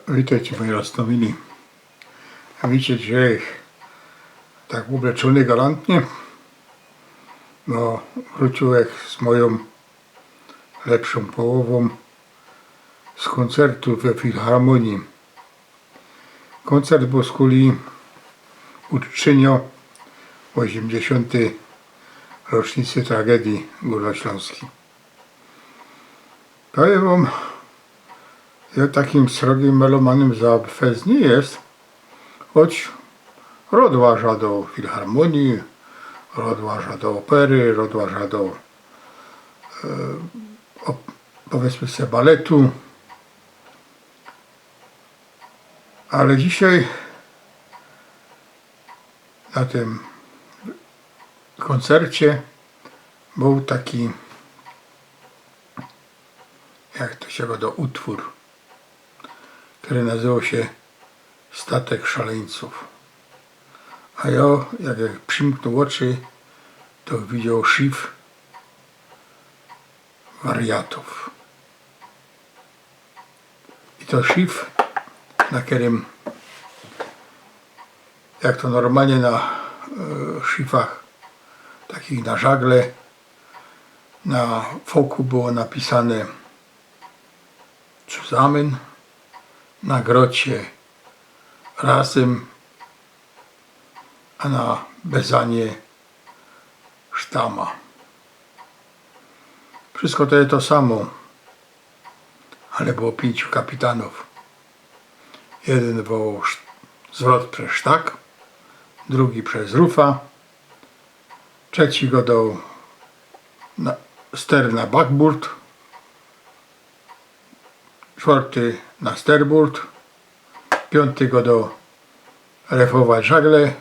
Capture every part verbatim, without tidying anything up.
Witejcie, moji roztōmili. Witejcie, dzisiej tak ôbleczōny galantnie. No, wrōciōł żech z mojōm lepszōm połowōm z kōncertu we filharmonii. Kōncert bōł skuli uczczynio ôziymdziesiōntyj rocznicy tragedii gōrnoślōnskij. Powiym wōm, jŏ takim srogim melomanym za fest niy jest, choć rŏd łażã do filharmonii, rŏd łażã do ôpery, rŏd łażã do, e, ôp-, powiydzmy se, baletu. Ale dzisiej na tym kōncercie bōł taki, jak to sie gŏdŏ, utwōr, kery nazywoł sie Statek Szaleńcōw. A jŏ, jak, jak przimknōł ôczy, to widzioł szyf wariatōw. I to szyf, na kerym, jak to normalnie na, e, szyfach takich na żagle, na foku było napisane „zusammen”, na grocie „razem”, a na bezanie „sztama”. Wszystko to je to samo, ale było piyńciu kapitanōw. Jedyn wołoł szt-, zwrot bez sztak, drugi bez rufa, trzeci gŏdoł na, ster na bakburt, czwŏrty na sterburt, piyōnty gŏdoł refować żagle,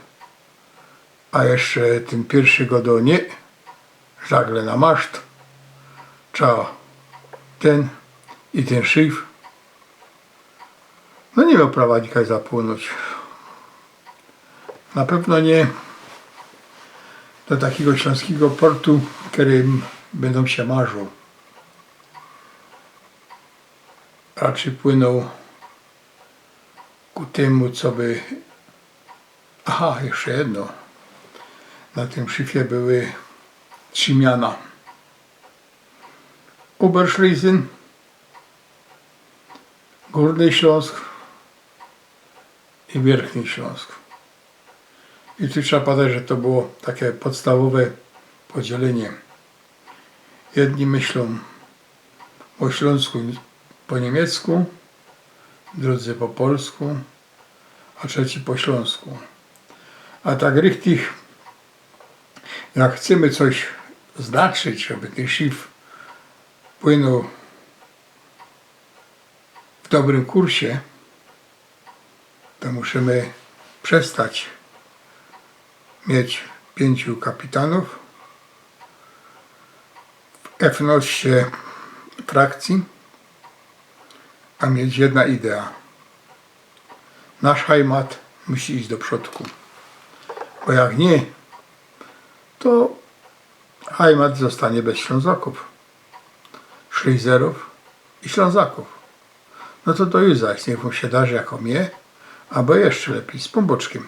a jeszcze tyn piyrszy gŏdoł: „Niy, żagle na maszt, trzeba tyn i tyn szyf”. No niy mioł prawa nikaj zapłōnyć. Na pewno niy do takigo ślōnskigo portu, kerym bydōm sie marziōł. Raczyj płynōł ku tymu, coby... Aha, jeszcze jedno. Na tym szyfie były trzi miana. Oberschlesien, Górny Ślōnsk i Wierchny Ślōnsk. I tu trzeba padać, że to było takie podstawowe podzielenie. Jedni myślōm ô Ślōnsku po niymiecku, drudzy po polsku, a trzeci po ślōnsku. A tak richtig, jak chcemy coś znaczyć, żeby tyn szyf płynōł w dobrym kursie, to musimy przestać mieć piyńciu kapitanōw w F-nŏście frakcji, a mieć jedna idea. Nasz Heimat musi iś do przodku. Bo jak niy, to Heimat ôstanie bez Ślōnzŏkōw, Schlesierōw i Ślōnzŏkōw. No to do juzaś, niych wōm sie darzi jako mie, abo jeszcze lepij, z Pōnbōczkiym.